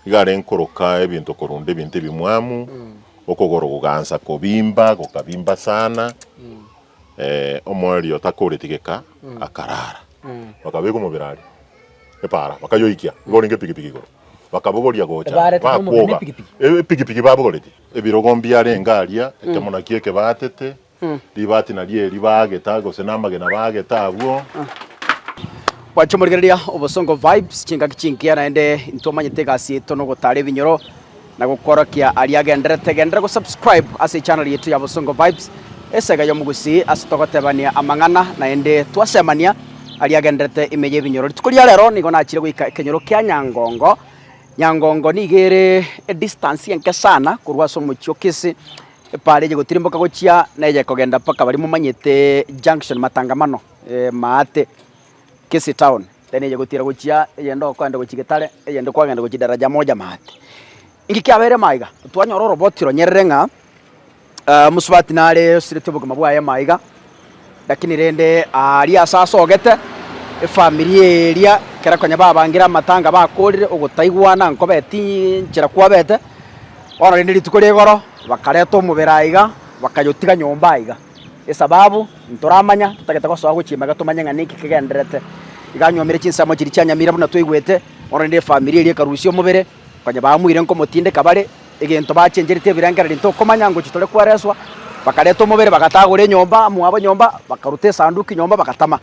Iga arenge koroka ebinto korunda ebinto ebimwamu, okogoro gogansa kobimba, gokabimba sana, omoerio otakoreti geka, akarara. Bakabeka omobere aria, epaara, bakayoikia, igo orenge epikipiki igoro, bakabogoria gocha, Ebaarete nomobere bakwoga, nepikipiki? epikipiki babogoretie, ebirogo mbiarenge aria, ekemo nakio ekebatete, Ribati nario eri baagete, gose namagena baagete abwo. Gwancha omorigereria Obosongo Vibes chingaki chingiya naende intwe omanyete egasi yaito nogotara ebinyoro na gokworokia aria agenderete. Genderera go subscribe ase echannel yaito ya Bosongo Vibes esega yomogusii ase togotebania amang'ana naende twasemania aria agenderete ime yebinyoro. Rituko ria rero nigo nachire goika ekenyoro kia Nyangongo. Nyangongo nigo ere edistance enke sana korwa ase omochie o Kisii. Epaara eye gotirimboka gochia neye ekogenda mpaka baria momanyete junction matangamano maate Kisii town then eye gotira gochia eyende okoenda gochia Getare eyende kwagenda gochia Daraja Moja maate. Inki kiabeire maiga? Twanyora oroboti ronyerere ng'a omosubati nare osireti obogima bwaye maiga lakini rende aria ase asogete efamiri eria ekero konya babangire amatanga bakorire ogotaigwana nkobeti nchera kwabete. Bono rende rituko ria igoro bakareta omobere aiga, bakayotiga nyomba aiga. Esababu ntoramanya, totagete gosoa gochia magega tomanye ng'a ninki kegendererete. Iga anywomire chinsemo chiria chia Nyamira buna twaigwete, bono rende efamiri eria ekarusia omobere, konya bamoire nkomotindeka bare, egento bachenchereti ebirengererio ntokomanya ngochia tore kwereswa, bakareta omobere bagatagora enyomba mwabo nyomba, bakaruta esanduki nyomba bagatama.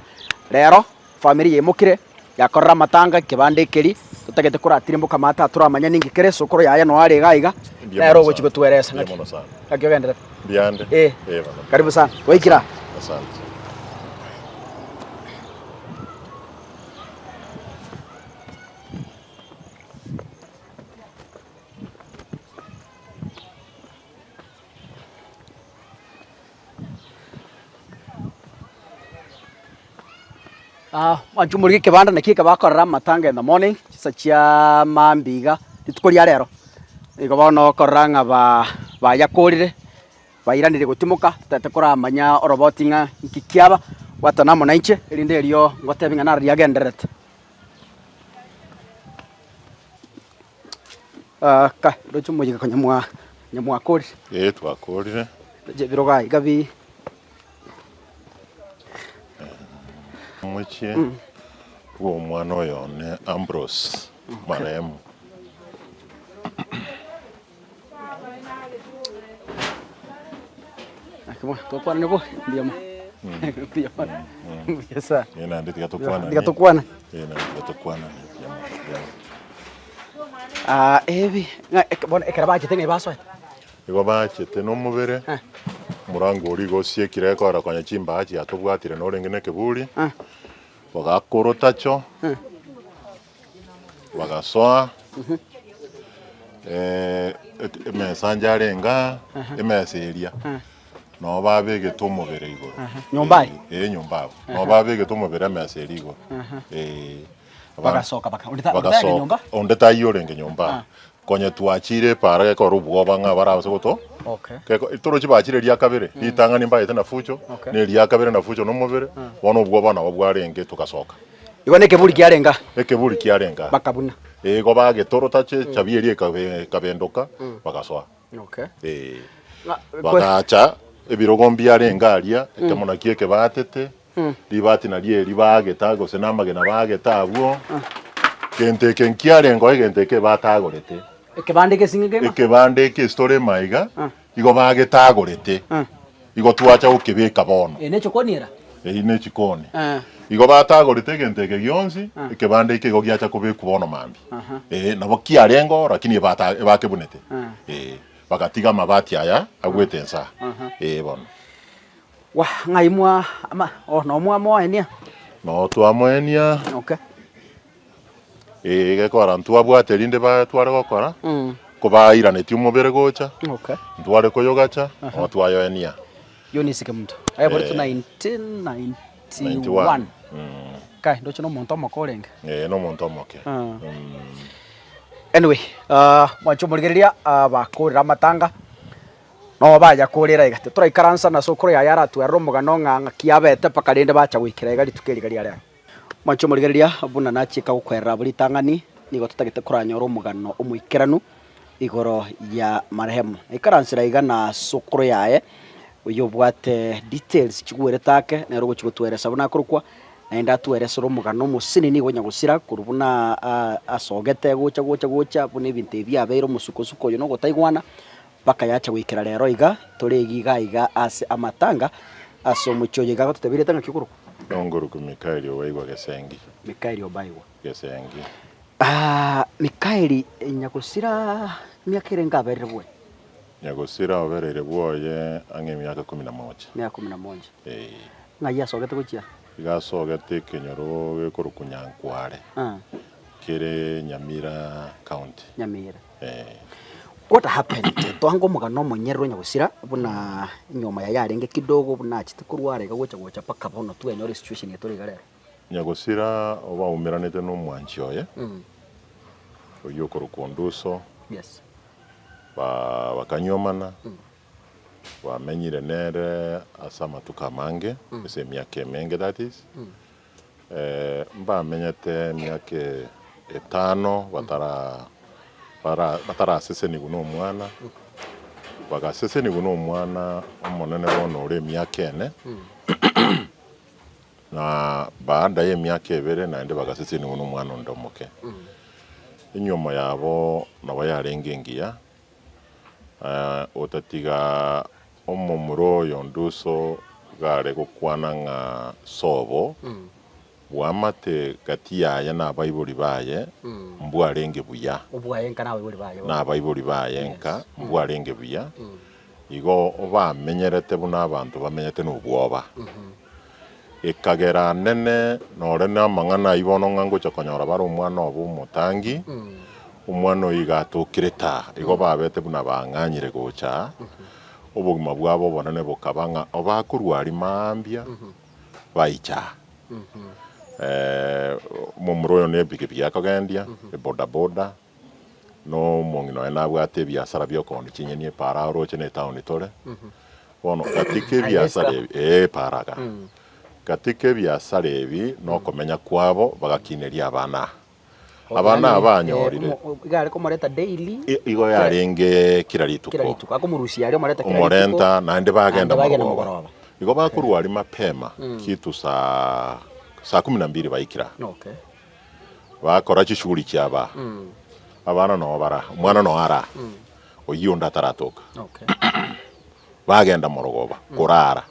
Rero. Famiri yaimokire, yakorera amatanga ekebanda ekeri, totagete koratirimboka amato aa toramanya ninki kere, sokoro yaye noyo are iga iga, Mbuya nere mono ogochi sana. gotweresa Mbuya ng'aki. mono sana. Ng'aki ogenderete? Mbuya ande. Eh, Eh, bono. karibu sana. Waikire aa? Asante. Mwanche omorige ekebanda naki eke bakorera amatanga in the morning, chinsa chia maambia iga, rituko ria rero, nigo bono okorora ng'a ba bayakorire, bairanire gotimoka, totagete koramanya oroboti ng'a nki kiaba, bwatana amo nainche, erinde erio ngotebi ng'a naro riagendererete. Ka ndoche omoyega konya mwa konya mwakorire. Ee twakorire. Ndoche ebirogo aye iga bi. Omochie bw'omwana oyo one Ambrose marehemu. Naki bono tokwanani bo mbuya mono mbuya mono mbuya sana. Ee naende tiga tokwanane. Tiga tokwane. Ee naende tiga tokwanane mbuya mono mbuya mono. Ebi ng'a bono ekero bachete ng'ai basoete? Igo bachete nomobere, omorango oria igo osiekire ekora konya chimbaa chiatobwatire norenge na ekeburi, bagakora otacho, bagasoa, emesa njarenge aa, emesa eria, noo babegete omobere igoro. Nyomba aye? Eh, nyomba abwo. Noo babegete omobere emesa eria igoro. Eh. Bagasoka baka onde ta- onde tayenge Bagasoka, nyomba? onde taiyo orenge nyomba. Konya twachire epaara gekora obwoba ng'a barabase goto Okay. geko torochi bachire eria kabere, ritang'ani mbaete na fucho, Okay. na eria kabere na fucho na omobere, bono obwoba nabo bwarenge togasoka. Igo na ekeburi kiarenge aa? Ekeburi kiarenge aa. Bakabuna. Eh, igo bagetorota che echabi eria ekabe ekabendoka, bagasoa. Okay. Eh. Ng'a- kwe- Bagacha ebirogo mbiarenge aria, ekemo nakio ekebatete, Ribati nario eri baagete, gose namagena baagete abwo. Gento eke nkiarengeo egento eke batagorete. Ekebanda egesing'e kegima? Ekebanda eke ase tore maiga, igo bagetagorete, igo twacha gokebeka bono. Eye nechokoni era? Eyio nechikoni. Igo batagorete egento eke gionsi, ekebanda eke igo giacha kobekwa bono mambia. Eh, nabo kiarengeo lakini ebata ebakebunete. Eh, bagatiga amabati aya agwete inse aa. Eh bono. Wah, ng'ai mwa ama oh no mwamoenia? Noo twamoenia. Okay. Ee, gekora ntwabwate rinde ba tware gokora, ko bairanetie omobere gocha, Okay. ntware koyogacha, noo twayoenia. Eunice Kemunto, aiboretwe 1991. 91. Kai, ndoche na omonto omoke orenge. Ee, na omonto omoke. Anyway, ah, mwanche omorigereria, ah, bakorire amatanga. Nabo bayakorera iga, titoraikaransa na sokoro yaye aratwerere omogano ng'a ng'aki abete mpaka rende bacha goikera iga rituko eri iga ria rero. Mwanche omorigereria, buna nachika gokwerera abwo ritang'ani. nigo totagete koranyora omogano omoikeranu igoro ya marehemu. Naikaransera iga na sokoro yaye oyobwate details chigwerete ake nere ogochia gotueresa buna akorokwa naende atueresere omogano omosinini bwa nyagosira korwa buna asogete gocha gocha gocha buna ebinto ebi biabeire omosukosuko oyo na ogotaigwana mpaka yacha goikera rero iga tore iga iga ase amatanga ase omochie oyo iga agototeberia ete ng'aki okorokwa? Nongorokwa Mikaeli Obaigwa Gesengi. Mikaeli Obaigwa. Gesengi. Mikaeli nyagosira emiaka erenge aberire bwoye? Nyagosira obereire bwoye ang'e emiaka kumi na moja. Emiaka kumi na moja. Ee. Ng'ai asogete gochia? Iga asogete ekenyoro gekorokwa Nyankware, kere Nyamira County. Nyamira. Ee. What happened? Twange omogano omonyerere o nyagosira buna enyoma yaye yarenge kidogo buna achete korwara iga gocha gocha mpaka bono twenyore esituation eye tore iga rero. Nyagosira obaumeranete nomwanchi oye, oyio okorokwa Onduso. Yes. Bakanyuomana, bamenyire nere ase amatuko amange, ase emiaka emenge that is, mbamenyete emiaka etano batara bara batarasesenigwa na omwana, bagasesenigwa na omwana omonene bono ore emiaka ene, Na baada y'emiaka ebere naende bagasesenigwa nomwana onde omoke. Enyuomo yabo nabo yarenge engiya, otatiga omomura oyo Nduso gare gokwana ng'a sobo, bwamate gati yaye na abaibori baye mbwarenge buya. Obwaye nka nabaibori baye bono. Na abaibori baye nka mbwarenge buya. Igo obamenyerete buna abanto bamenyete nobwoba. Ekagera nene nore namang'ana ayio bono ng'a ngocha konyora bare omwana obo omotangi, omwana oyio iga atokire taa, igo babete buna bang'anyire gocha aa, obogima bwabo obonene bokaba ng'a obakorwa aria mambia, baicha aa. Omomura oyo ne epikipiki akogendia, ebodaboda. Nomong'ina oye nabwate ebiasara bi'okoondia chinyeni epaara oroche na etaoni tore. Bono katika ebiasara ebi, ee epaara iga. Katika ebiasara ebi na okomenya kwabo bagakineria abana aa. Abana aba banyorire. Iga are komoreta daily. Igo yarenge kera rituko. Kera rituko, akomorusia aria omoreta kera rituko. Omorenta naende bagenda Naende bagenda mogoroba. mogoroba. Igo bakorwa aria mapema kitu saa saa kumi na mbili baikire aa. Okay. Bakora chishughuli chiabo aa, abana noo bara, omwana noo ara aa, oyio onde ataratoka. Okay. Bagenda morogoba korara,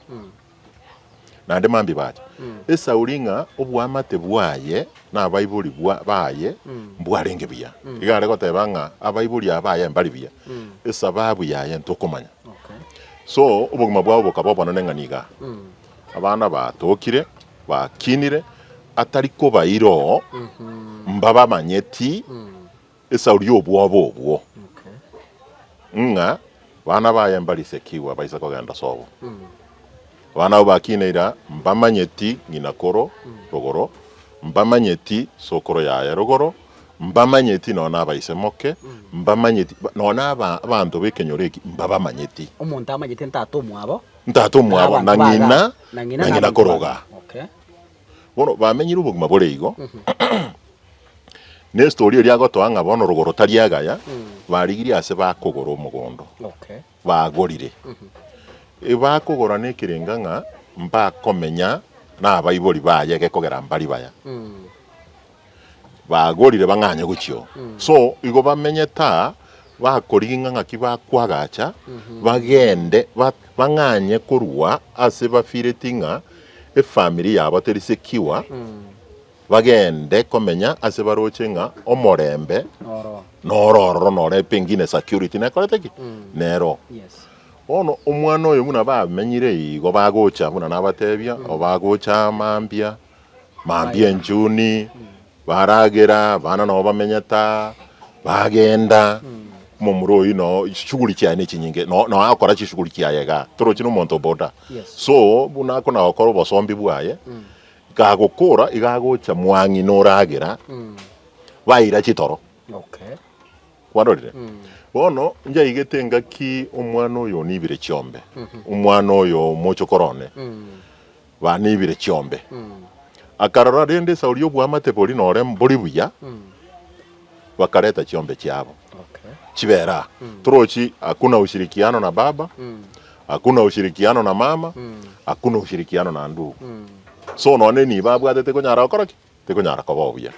naende mambia bacha. Esauri ng'a oboamate bwaye na abaibori bwa baye mbwarenge buya. Iga are goteba ng'a abaibori aba baye mbari buya, esababu yaye ntokomanya. Okay. So, obogima bwabo bokaba obonene ng'a niga. Abana batokire, bakinire, atari kobaira oo, mbabamanyeti esauri y'obwoba obwo, ng'a bana baye mbarisekigwe baise kogenda sobo. Abana abwo bakine ira mbamanyeti ng'ina koro rogoro, mbamanyeti sokoro yaye rogoro, mbamanyeti nonya na abaise moke, mbamanyeti nonya na aba abanto b'ekenyoro eki mbabamanyeti. Omonto amanyete ntata omwabo. Ntata omwabo na ng'ina, na ng'ina koroga. Bono bamenyire obogima bore igo, na estory eria agotoa ng'a bono rogoro tari agaya, barigirie ase bakogora omogondo, bagorire. Ebakogora na ekerenga ng'a mbakomenya na abaibori baye gekogera mbari baya. Bagorire bang'anye gochia oo. So igo bamenyete aa, bakorigia ng'a ng'aki bakoagacha, bagende ba bang'anye korwa ase bafeeleti ng'a efamiri yabo teri secure, bagende komenya ase baroche ng'a omorembe noro ororo nore pengine security nekorete ki? Nero. Bono omwana oyo buna bamenyire igo bagocha buna nabatebia, obagocha mambia. Mambia enchuni, baragera, abana nabo bamenyete aa, bagenda, omomura oyio noo chishughuli chiaye ne chinyinge, no no agokora chishughuli chiaye igaa, torochi na omonto o boda. Yes. So, buna akona gokora obosombi bwaye, kagokora iga agocha mwang'ina oragera, baira chitoro. Okay. Kwarorire? Bono njaigete engaki omwana oyo onibire chiombe, omwana oyo omochokoro one. Banibire chiombe. Akarora rende esauri y'oboamate boria nore mbori buya. Bakareta chiombe chiabo chibere aa. Torochi hakuna ushirikiano na baba, hakuna ushirikiano na mama, hakuna ushirikiano na ndugu. So nonye enibo abwate tekonyara gokora ki? Tekonyara koba obuya.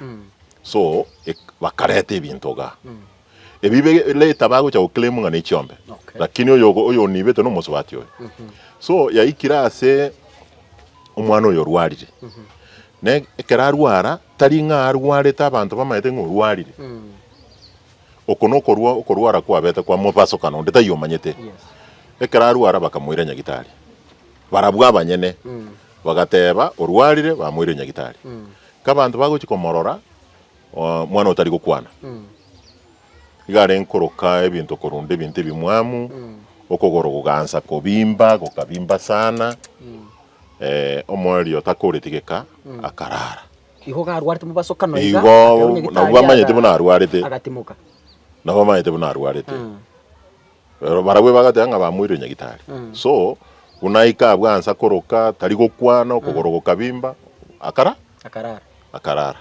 So bakareta ebinto igaa. Ebi be later bagocha go claim ng'a ne chiombe. Lakini oyo oyo onibete na omosubati oyo. So yaikire ase omwana oyo orwarire. Ne ekero arwara, tari ng'a arwarete abanto bamaete ng'a orwarire. Oko nokorwa okorwara kwabete kwa mobasokano onde taiyo omanyete. Ekero arwara bakamoira nyagitari. Barabwo abanyene bagateba orwarire bamoire nyagitari. Kabanto bagochia komorora, omwana otari gokwana. Iga arenge koroka ebinto korunda ebinto ebimwamu, okogoro gogansa kobimba, gokabimba sana, omoerio otakoreti geka, akarara. Igo garwarete mobasokano iga, Igo akairwa nyagitari nabwo bamanyete aga- buna arwarete. agatimoka. Nabo bamanyete buna arwarete. Ero barabwo bagateba ng'a bamoirire nyagitari. So, buna aika abwo ansa koroka, tari gokwana, okogoro gokabimba, akara? Akarara. Akarara.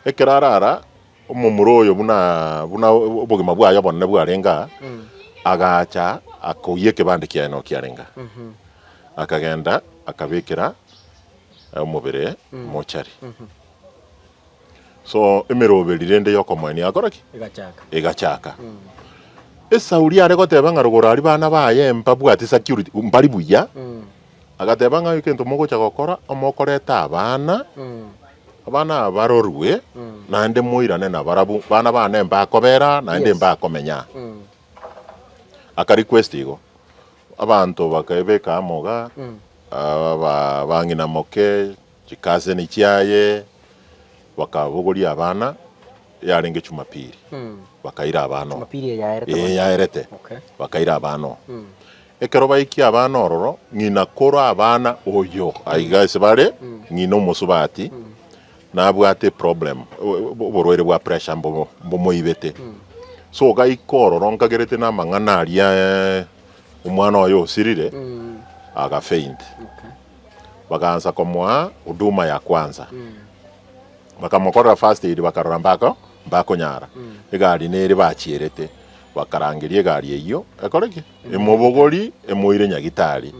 Ekero arara, omomura oyo buna buna obogima bwaye obonene bwarenge aa, agacha akoyia ekebande kiaye noo kiarenge aa. Akagenda akabekera omobere mochari. So emeroberi rende yokomoenia yakora ki? Egachaka. Egachaka. Esauli are goteba ng'a rogoro aria bana baye mbabwati security, mbari buya, agateba ng'a egento mogocha gokora, omokoreta abana, abana aba barorwe, naende moirane nabarabwo, bana bane mbakobera aa, naende Yes. mbakomenya aa. Aka request igo, abanto bakaebeka amo igaa, aba bang'ina moke, chikaseni chiaye, bakabogoria abana, yarenge Jumapili, bakaira abana oo. Jumapili eye yaerete Ee bono? yaerete, Okay. bakaira abana oo. Ekero baikia abana ororo, ng'ina koro abana oyo aiga ase bare, ng'ina omosubati, nabwate eproblem, oborwaire bwa pressure mbo mbomoibete. So gaika ororo nkagerete na amang'ana aria omwana oye osirire, aga faint. Okay. Bagaansa komoa huduma ya kwanza. Bakamokorera first aid bakarora mbako mbakonyara. Egari nere bachierete, bakarangeria egari eyio ekore ki? Emobogori emoire nyagitari.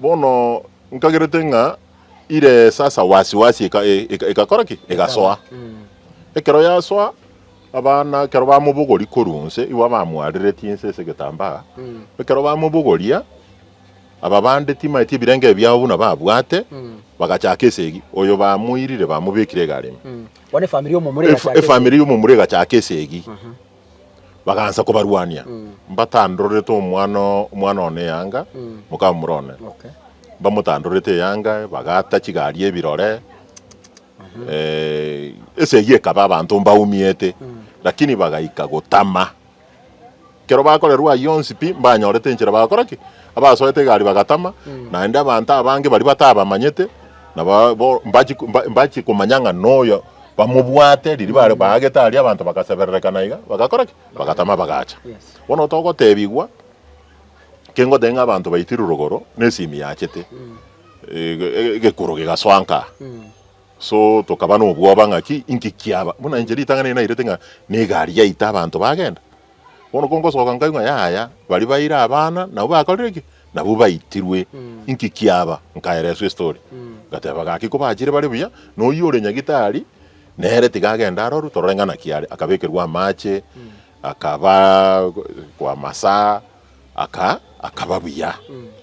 Bono nkagerete ng'a ire sasa wasiwasi eka eka ekakora ki? Egasoa. Ekero yasoa, abana ekero bamobogoria korwa inse, igo bamwareretie inse ase egetambaa, ekero bamobogoria. Aba bande timaeti ebirenge ebi biabo buna babwate, bagachaka esegi. Oyo bamoirire bamobekire egari ime. Bono efamiri y'omomura Ef- egachaka esegi. Efamiri y'omomura egachaka esegi, bagaansa kobarwania. Mbatandorerete omwana omwana one eyanga, mokamomura one. Okay. Mbamotandorerete eyanga, bagata chigari ebirore, esegi ekaba abanto mbaumiete, lakini bagaika gotama. Ekero bakorerwa ayio onsi pi, mbanyorete enchera bagokora ki? Abasoete egari bagatama, naende abanto abange baria batabamanyete, nabo bo mbachi mba mbachi komanya ng'a noyo bamobwate riria bare baagete aria abanto bagasebererekana iga, bagakora ki? Bagatama bagacha. Yes. Bono togotebigwa, kengotebia ng'a abanto baitirwe rogoro, na esimi yachete, ege egekuro gegasoa nkaa. So tokaba nobwoba ng'aki inki kiaba. Buna inche ritang'ani nairete ng'a negari yaito abanto bagenda. Bono kongosoka nkaigwa ng'a yaya, baria baire abana nabwo bakorire ki? Nabwo baitirwe, inki kiaba? Nkaereswa estory. Ngateba gaki kobachire bare buya, na oyio ore nyagitari, nere tiga agende arorwe torore ng'a naki are. Akabekerwa amache, akaba kwa masaa, aka akaba buya,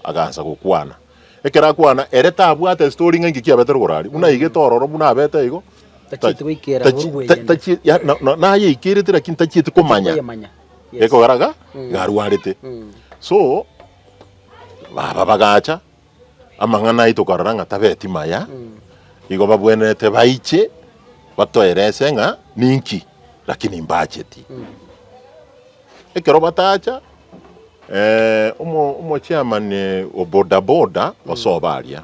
agansa gokwana. Ekero akwana, ere tabwate estori ng'a inki kiabete rogoro aria, buna aigete ororo buna abete igo, Tachieti goikera tachi- borwe ta- eyende. tachi- ya- na- na- nayeikerete lakini tachieti komanya Koyemanya. Yes. ekogera ga garwarete. So, baba bagacha, amang'ana aito tokarora ng'a tabeti maya, igo babwenerete baiche, batoerese ng'a ninki, lakini mbacheti. Ekero batacha, omo omochairman o bodaboda osoba aria,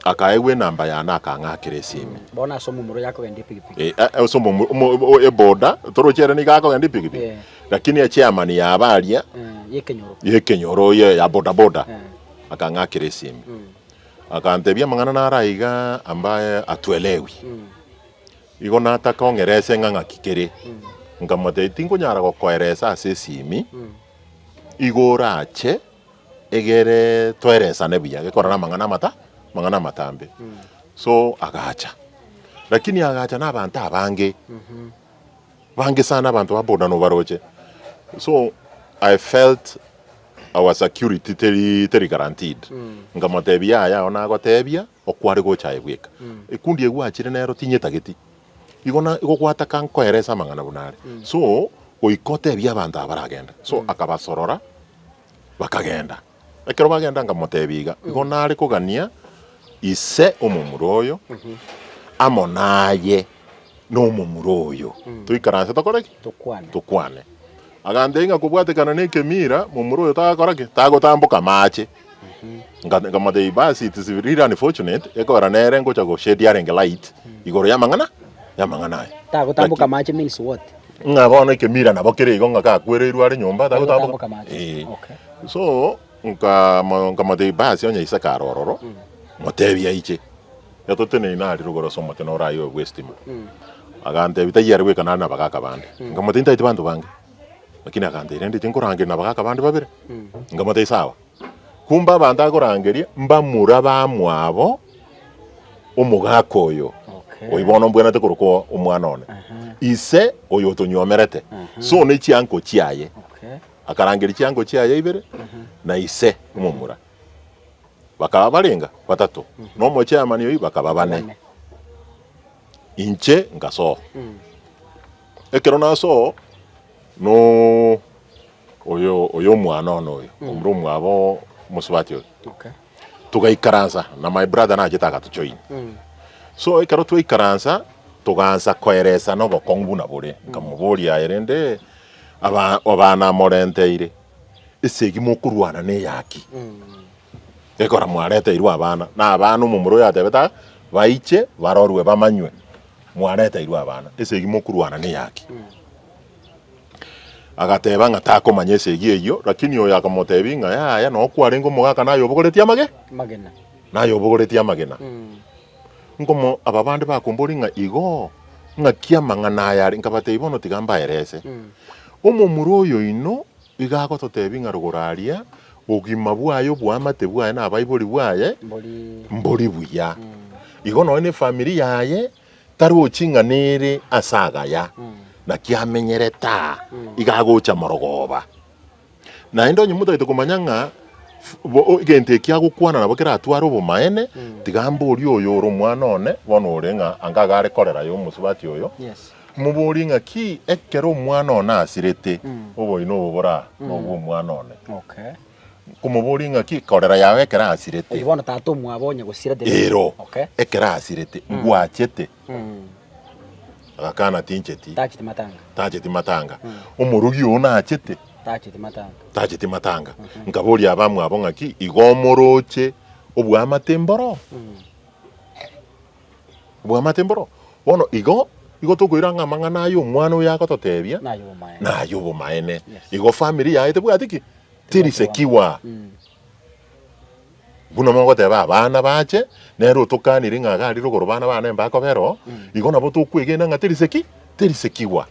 akaegwa enamba yane akang'akera esimi. Bono ase omomura oyo akogenda epigipigi. Eh, a- ase omomu- omo- o- eboda, toroche ere nigo akogenda epigipigi, Eh. lakini echairman yaba aria, Eh, y'ekenyoro. y'ekenyoro ye ya bodaboda, Eh. akang'akera esimi. Akantebia amang'ana naro aiga ambaye atuelewi. Igo nataka ong'erese ng'a ng'aki kere. Nkamotebia, Tinkonyara gokoeresa ase esimi, igo orache egere toeresane buya, gekorora amang'ana amata amang'ana amatambe. So agacha, lakini agacha na abanto abange, bange sana abanto ba boda nobaroche. So I felt our security teri teri guaranteed. Nkamotebia yaya ao nagotebia. Okware gocha aye bweka. Ekundi eyio gwachire nero tinyetageti. Igo na igo gwataka nkoerese amang'ana buna are. So, goika otebie abanto aba baragenda. So, akabasorora, bakagenda. Ekero bagenda nkamotebia iga, igo nare kogania ise omomura oyo, amo naye na omomura oyo, toikaranse tokore ki? Tokwane. Tokwane. Agantebia ng'a kobwatekana na ekemira, momura oyo tagokora ki? Tagotamboka amache. Nka nkamotebia basi it is really unfortunate, ekogera nere ngocha go shed arenge light igoro y'amang'ana y'amang'ana aya. Tagotamboka amache means what? Ng'a bono ekemira nabo kere igo ng'a gakwereirwe are nyomba tagotamboka Tagotamboka amache. eh. Okay. So, nkamo nkamotebia basi onye ise kare ororo, motebie aiche. Yatoteneine aria rogoro ase omote noro aye oyo bw'estima. Agantebia taiyo are goika nare na abagaka bande. Nkamotebia ntaeti banto bange, lakini agantebia rende tinkorangeria na abagaka bande babere. Nkamotebia sawa. Kumbe abanto akorangeria mbamura bamwabo omogaka oyo, Okay. oyo bono mbwenerete korokwa omwana one. Ise oyo otonywomerete, so ne chianko chiaye. Okay. Akarangeria chianko chiaye ibere, na ise omomura. Bakaba barenga batato, na omochairman oyio bakaba bane. Bane. Inche ngasoa. Ekero nasoa, no oyo oyo omwana one oyo, omura omwabo omosubati oyo, Okay. togaikaransa na my brother nachete agatojoin. So ekero twaikaransa, togaansa koeresana obokong'u buna bore, nkamoboria aye rende aba abana morenteire. Esegi mokorwana neyaki? Ekero mwareteirwe abana, na abana omomura oyo atebete aa, baiche barorwe bamanywe, mwareteirwe abana, esegi mokorwana neyaki? Agateba ng'a takomanya esegi eyio, lakini oyo akamotebia ng'a yaya noo kwarenge omogaka naye obogoretie amage? Amagena. Naye obogoretie amagena. Nkomo aba bande bakomboria ng'a igo, ng'aki amang'ana aya are? Nkabatebia bono tiga mbaerese. Omomura oyo oino iga agototebia ng'a rogoro aria, obogima bwaye oboamate bwaye na abaibori bwaye mbori buya. Igo nonya na efamiri yaye tarochi ng'a nere ase agaya, naki amenyerete aa, iga agocha morogoba. Naende onye motagete komanya ng'a egento eki agokwana nabo keratware obomaene, tiga mborie oyo ore omwana one, bono ore ng'a anga iga are korera ya omosubati oyo, moborie ng'a ki ekero omwana one asirete, oboina obo bore aa nobwa omwana one. Okay. Nkomoborie ng'a ki korera yago ekero asirete. Oyio bono tata omwabo onye gosira the Ero, Okay. ekero asirete, ngwachete. Agakana tincheti. Tacheti matanga. Tacheti matanga. Omorugi oo nachete. Tacheti matanga. Tacheti matanga. Nkaboria abamwabo ng'aki igo omoroche obwamate mboro? Obwamate mboro? Bono igo igo tokoira ng'a amang'ana aya omwana oyo agototebia Naye obomaene. naye obomaene. Yes. Igo family yaye tebwati ki? Teri secure. Buna mogoteba abana bache, nere otokanire ng'a iga aria rogoro bana bane mbakobera oo, igo nabo tokwegena ng'a teri seki, teri sekigwa.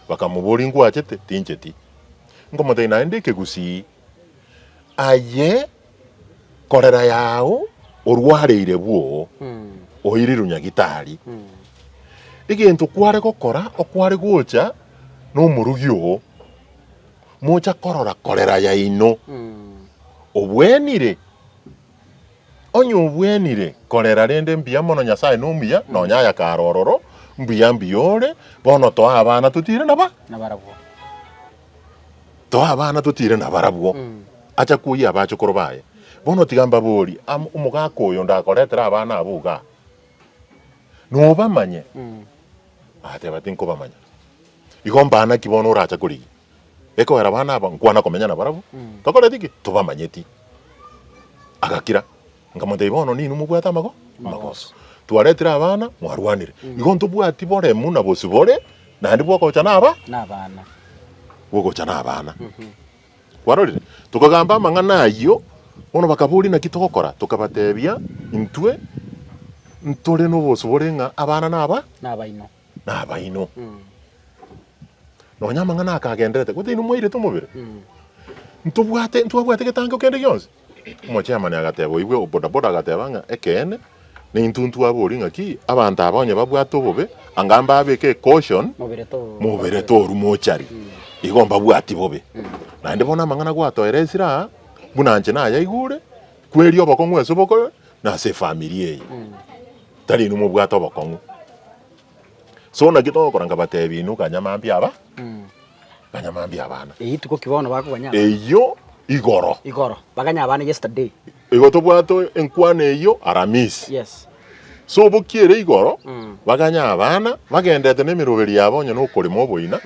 Bakamoboria nkwachete? Tincheti. Nkomotebia naende ekegusii, aye korera yao orwareire bwoo, oirirwe nyagitari, egento kware gokora, okware gocha na omorugi oo, Mocha korora korera yaino. Obwenire? Onye obwenire, korera rende mbuya mono Nyasae nomuya, nonya aya kare ororo, mbuya mbuya ore, bono toa abana totire naba Nabarabwo. Toa abana totire nabarabwo. Acha kwoyia abachokoro baye. Bono tiga mbaborie, am omogaka oyo ndakoretera abana abwo igaa, nobamanye? Agateba, Tinkobamanya. Igo mbana ki bono oracha korigia? Ekogera abana aba nkwana komenya nabarabwo, tokoreti ki? Tobamanyeti. Agakira, nkamotebia bono ninwe mobwate amago? Amagoso. Twaretire abana, mwarwanire. Igo ntobwati boremu na bosibore, naende bwogocha na aba? Na abana. Bwogocha na abana. Kwarorire? Tokagamba amang'ana ayio, bono bakaboria naki togokora, tokabatebia, intwe ntore nobosibore ng'a abana naba? Nabaino. Nabaino. Nonya amang'ana akagenderete, gose inwe mwairete omobere? Ntobwate ntwabwate getango kende gionsi? Omochairman agateba oigwe obodaboda agateba ng'a ekeene, naintwe ntwaboria ng'aki, abanto aba onye babwate obobe, anga mbabeke ecaution, Mobere to mobere torwa mochari, igo mbabwati bobe. Naende bono amang'ana gwatoeresire aa, buna inche nayaigure, kweria obokong'u ase obokore, na ase efamiri eye. Tari inwe mobwate obokong'u. So naki togokora nkabatebia inwe kanya mambia aba, kanya mambia abana. Eyio rituko ki bono bakoganya abana? Eyio igoro. Igoro, baganya abana yesterday. Igo tobwate enkwana eyio Aramisi. Yes. So obokiere igoro, baganye abana, bagendete na emeroberi yabo onye nokorema oboina,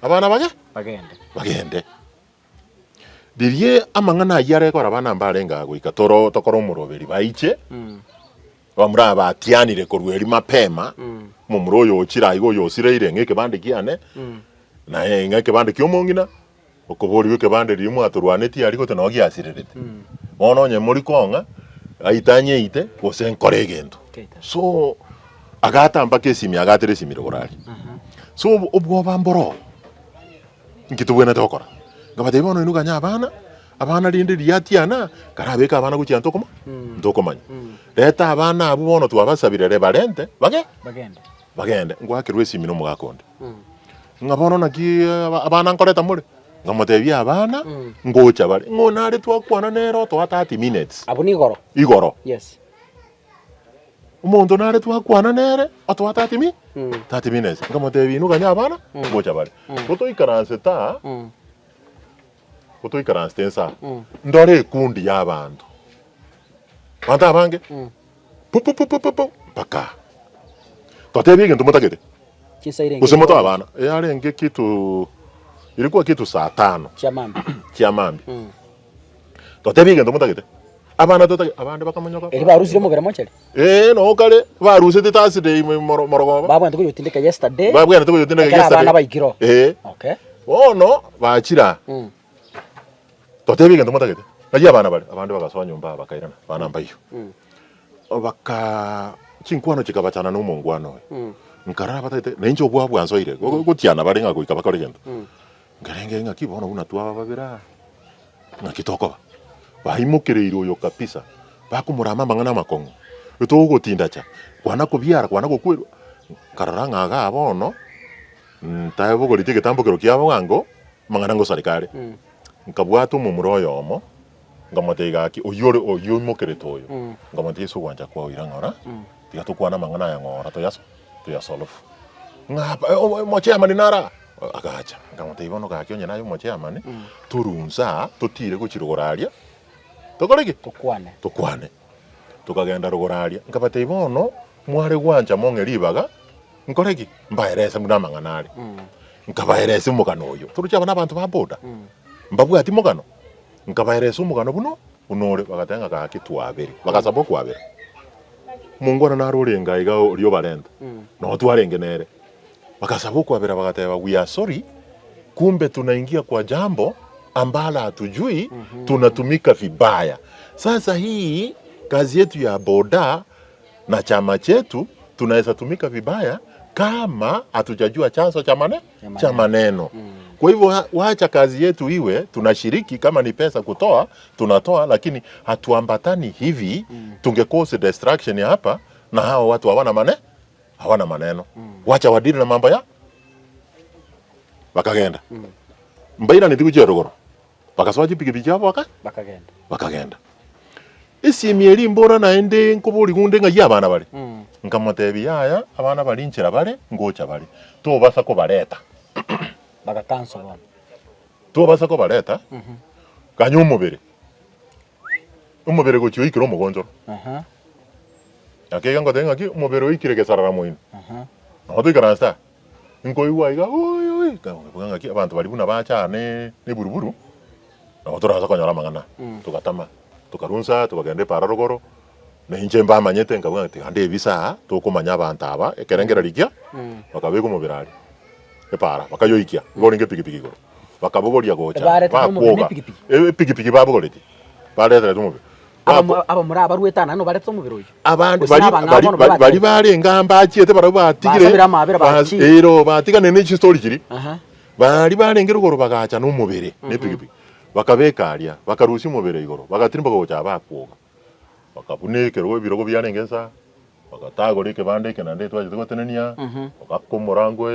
abana bage? Bagende. Bagende. Riria amang'ana ayio arekora abana mbarenge aa goika toro tokore omoroberi baiche, Bamura aba batianire korwa erio mapema, omomura oyo ochire aiga oyo osireire ng'a ekebande kiane, naye ng'a ekebande ki'omong'ina, okoborigwa ekebande riria mwatorwanetie aria gose noo giasirerete. Bono onye mori kong'a, aite anyeite, gose nkore egento. So, agata mpaka esimi agatera esimi rogoro aria. So obwoba mboro. Inki tobwenerete gokora? Nkabatebia bono inwe ganya abana, abana rende riatiana, karabeke abana gochia ntokoma ntokomanya. Reta abana abwo bono twabasabire re barente bage Bagende. bagende. Ngoakerwa esimi na omogaka onde, ng'a bono naki aba abana nkoreta more? Nkamotebia abana ngocha bare, ng'o nare twakwana nere otoa 30 minutes Abwo nigoro. igoro. Yes. Omonto nare twakwana nere, otoa 30 mi 30 minutes. Nkamotebia inwe ganya abana, ngocha bare. Gotoikaransete aa, gotoikaransete inse aa, ndore ekundi ya abanto, abanto abange, pu pu pu pu pu pu mpaka aa. Totebie egento motagete, Chinsa irenge gose motoe abana, yarenge kitu, ilikuwa kitu saa tano chia mambia. chia mambia. Totebie egento motagete. Abana totagete, abande bakamonyoka. Erio barusirie omobere mochari. Ee, noo kare, barusete Thursday ime moro- morogoba. Babwenerete koyotindeka yesterday. Babwenerete koyotindeka Ekero yesterday. abana baikire oo. Ee. Okay. Bono, bachire aa. Mm. Totebie egento motagete. Ng'ai abana bare? Abande bagasoa nyomba bakairana, abana mbaiyo. Baka chinkwano chikabachana na omongwana oyo. Nkarora batagete, na inche obwoba bwansoire, go- gotiana bare ng'a goika bakore egento. Nkarenge ng'aki bono buna twaba babere aa, ng'aki tokoba? Baimokereire oyo kabisa, bakomorama amang'ana amakong'u, togotindacha, kwana kobiara, kwana gokwerwa, nkarora ng'a igaa bono, ntabogoretie egetambokero kiabo bwango, amang'ana ngosareka are. Nkabwata omomura oyomo, nkamotebia gaki, oyio ore oyio oimokerete oyo, nkamotebia ase ogwancha kwao ira ng'ora, tiga tokwane amang'ana aya ng'ora toyaso toyasolofu. Ng'a omochairman nare aa? Agacha, nkamotebia bono gaki onye naye omochairman, torunse aa, totire gochia rogoro aria, tokore ki? Tokwane. Tokwane. Tokagenda rogoro aria, nkabatebia bono, mware gwancha mong'e ribaga, nkore ki? Mbaerese buna amang'ana are. Nkabaeresa omogano oyo, torochi aba nabanto ba boda, mbabwati mogano? Nkabaeresa omogano buna buna ore, bagateba ng'a gaki twabere, bagasaba okwabera. Omongwana naro orenge aiga oria obarenta, noo twarenge nere. Bagasaba okwabera bagateba we are sorry, kumbe tunaingia kwa jambo ambalo hatujui tunatumika vibaya. Sasa hii kazi yetu ya boda na chama chetu tunaweza tumika vibaya kama hatujajua chanzo cha mane, cha maneno. Kwa hivyo wacha kazi yetu iwe tunashiriki, kama ni pesa kutoa tunatoa, lakini hatuambatani hivi tunge cause distraction hapa na hawa watu hawana mane, hawana maneno. Wacha wadili na mambo ya bakagenda mbairaneti gochia rogoro bakasoa chipikipiki chiabo baka Bakagenda. bakagenda. Esiemi eria mbora naende nkoboria onde ng'ai abana bare? Nkamotebia yaya abana baria nchera bare ngocha bare, tobasa kobareta. Bagacancel bono. Tobasa kobareta, ganya omobere, omobere gochia oikire omogonchoro. Aha. Naki iga ngotebia ng'aki omobere oikire gesarara moino. Aha. Nabo toikaranse aa, nkoigwa iga oi oi, nkaboka ng'aki abanto baria buna bacha aa ne eburuburu, nabo toraansa konyora amang'ana aya. Togatama, tokarunsa aa, tokagenda epaara rogoro, na inche mbamanyete nkaboka ng'a tiga ndebise aa, tokomanya abanto aba, ekerengererio kia, bakabeka omobere aria, epaara, bakayoikia, igo orenge epikipiki igoro, bakabogoria gocha, Ebaretete omobere na bakwoga, epikipiki? epikipiki babogoretie, bareterete omobere. Bako- Abamura abaruete aa naende nobarete omobere oyio. Abande Gose bari nabang'ao bari bono bari babatebie. bari barenge aa mbachiete barabwo batigire Basabire amabera bas- bachire. ero batigane ne chistori chiria. Aha. Baria barenge rogoro bagacha na omobere na epikipiki, bakabeka aria, bakarusia omobere igoro, bagatirimboka gocha aa bakwoga. Bakabuna ekerogo ebirogo biarenge nsa, bagatagora ekebanda eke naende twachete gotenenia, bagaka omorango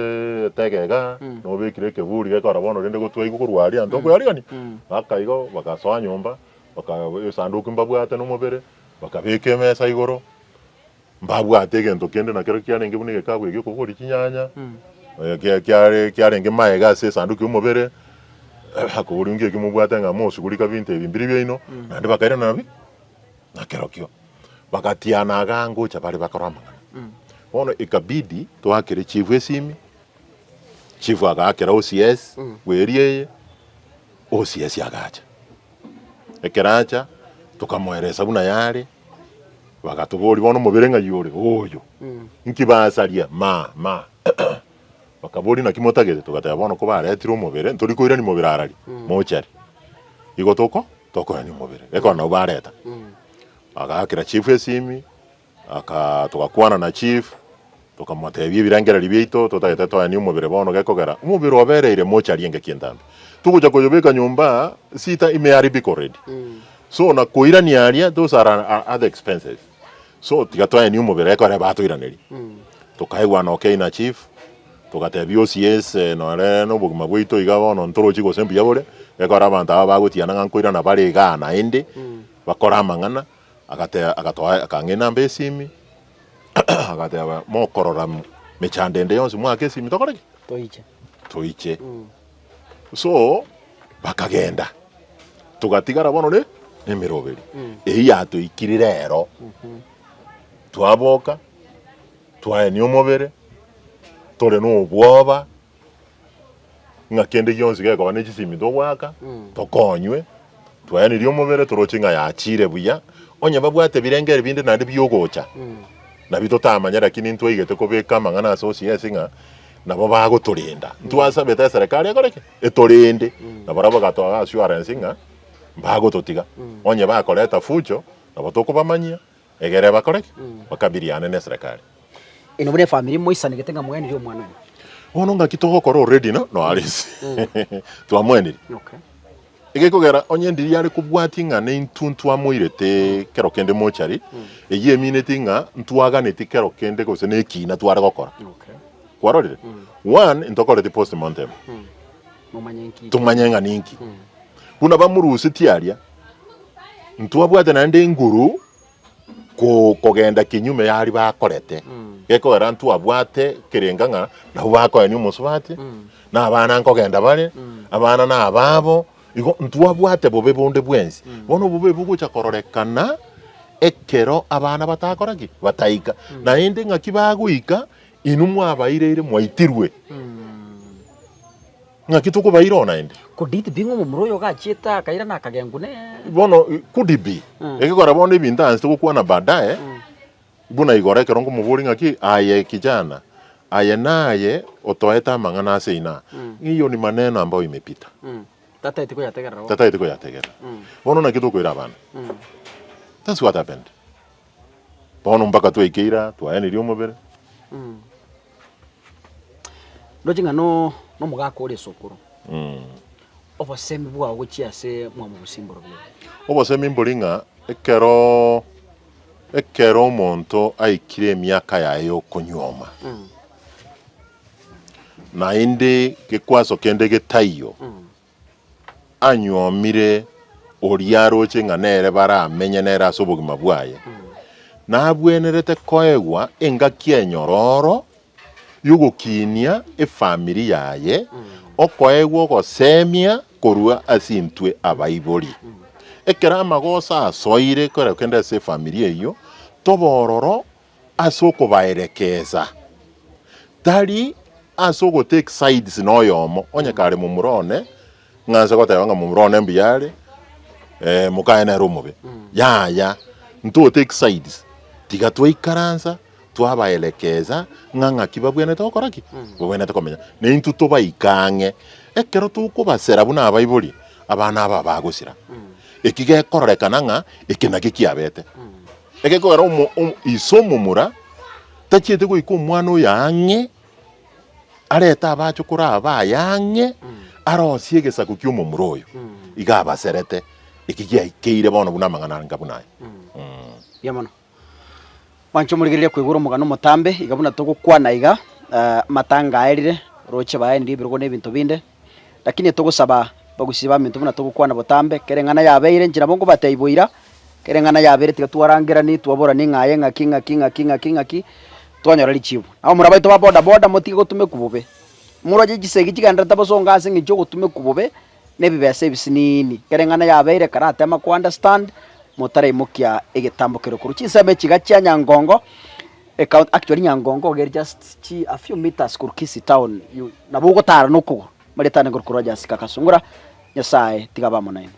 etege igaa, nobekire ekeburi gekora bono rende gotwaigwa korwa aria ntokoyarigania. Baka igo, bagasoa nyomba, baka esanduki mbabwate na omobere, bakabeka emesa igoro, mbabwate egento kende nakero kiarenge buna egekabu eke okobogoria chinyanya, kia kiare kiarenge maega ase esanduki ya omobere, akoboria nki eki mobwate ng'a mosugurika binto ebi mbiri biaino, naende bakairana nabio nakerokio. Bagatiana igaa ngocha bare bakore amang'ana. Bono ekabidi toakere chief esimi, chief agaakera OCS bwa area eye, OCS agacha. Ekero acha, tokamoeresa buna yare, bagatoboria bono omobere ng'ai ore, oyo, nki basaria ma ma bakaboria naki motagete, togateba bono kobaretire omobere, ntori koirania mobere arari, mochari. Igo toko tokoirania omobere, ekero nabo bareta. Bagaakera chief esimi, aka togakwana na chief, tokamotebia ebirengererio biaito, totagete toenie omobere bono gekogera, omobere obereire mochari engaki entambe. Togocha koyobeka nyomba, sita imeharibika already. So na koirania aria, those are other expenses. So tiga toenie omobere ekero batoiraneria. Tokaigwana okay na chief, togatebia OCS nore na obogima bwaito iga bono ntorochi gose mbuya bore, ekero abanto aba bagotiana ng'a nkoirana bare igaa naende, bakore amang'ana, agateba agatoa akang'a enamba esimi, agateba mokorora mechando ende yonsi mwake esimi tokore ki? Toiche. Toiche. So, bakagenda, togatigara bono ne nemeroberi, eyio yatoikire rero, twaboka, twaenia omobere, tore na obwoba, ng'a kende gionsi gekoba ne chisimi togoaka, tokonywe, twaenirie omobere toroche ng'a yachire buya, onye babwate ebirengererio binde naende biogocha, nabio totamanya lakini ntwaigete kobeka amang'ana ase OCS ng'a nabo bagotorenda. Ntwasabete eserekari ekore ki? Etorende. Na barabwo bagatoa assurance ng'a mbagototiga, onye bakoreta fujo, nabo tokobamanyia, egere bakore ki? Bakabiriane na eserekari. Inwe buna efamiri moisanegete ng'a mwaenirie omwana oyo. Bono ngaki togokora already no noare ase twamoenirie. Okay. Egekogera onye ndiri are kobwatia ng'a nintwe ntwamoirete kero kende mochari, eyio emineti ng'a ntwaganeti kero kende gose na ekina tware gokora. Okay. Kwarorire? One, ntokoreti postmortem, Momanye nki. tomanye ng'a ninki. Buna bamorusetie aria, ntwabwate naende enguru ko kogenda kinyume y'aria bakorete. Gekogera ntwabwate ekerenga ng'a nabwo bakoenia omosubati, na abana nkogenda bare, abana na ababo, igo ntwabwate bobe bonde bwensi. Bono obobe bogocha kororekana ekero abana batakora ki? Bataika. Naende ng'aki bagoika, inwe mwabaireire mwaitirwe. Ng'aki tokobaira oo naende? Could it be ng'a omomura oyo gachiete akairana akagengwa ne. Bono could it be, ekekora bono ebinto anse togokwana baadaye, buna igoro ekero nkomoboria ng'aki aye kijana, aye naye otoete amang'ana ase ina aa, hiyo ni maneno ambayo imepita. Tataeti koyategerera bono. Tataeti koyategerera. Bono naki tokoira abana? That's what happened. Bono mpaka twaikeire aa, twaenirie omobere. Ndoche ng'a no nomogaka ore esukuru, obosemi bwao gochia ase mwamogusia mborobio? Obosemi mbori ng'a ekero ekero omonto aikire emiaka yaye ya okonyuoma, naende gekwaso kende getaiyo, anyuomire oria aroche ng'a nere baramenye nere ase obogima bwaye, nabwenerete koegwa engaki enyororo y'ogokinia efamiri yaye, okoegwa ogosemia korwa ase intwe abaibori. Ekero amagoso asoire kera kende ase efamiri eyio, tobe ororo ase okobaerekesa, tari ase ogotake sides na oyomo, onye kare momura one, ng'a nse goteba ng'a momura one mbuya are, mokaye nere omobe, yaya, nto take sides, tiga twaikaransa twabaerekesa ng'a ng'aki babwenerete gokora ki? Babwenerete komenya. Na intwe tobaike ang'e, ekero tokobasera buna abaibori, abana aba bagosira. Eki gekororekana ng'a eke nakio kiabete. Egekogera omo omo ise omomura, tachieti goika omwana oyo ang'e, arete abachokoro aba baye ang'e, arosie egesaku kia omomura oyo. Iga abaserete, eki giaikeire bono buna amang'ana anga buna aya. Mbuya mono. Mwanche omorigereria koigora omogano omotambe, iga buna togokwana iga, amatanga aerire, roche baenire ebirogo na ebinto binde, lakini togosaba bagusii baminto buna togokwana botambe, kera eng'ana yabeire inche nabo nkobatebia boira, kera eng'ana yabeire tiga twarangerani twaborani ng'a aye ng'aki ng'aki ng'aki ng'aki ng'aki, twanyora richibu. Abamura baito ba boda boda motige gotumekwa bobe, moroche chisegi chigendererete bosongo ase eng'encho ya ogotumekwa bobe, na ebibesa ebisiniini, kera eng'ana yabeire karatema ko understand, motaraimokia egetambo keria korwa chinsemo echi iga chia Nyangongo, ecounty actually Nyangongo iga ere just chi a few meters korwa Kisii town, you nabo ogotara na okogoro, marieta ane korwa Rogers Kakasungura, Nyasaye tiga abe amo nainwe.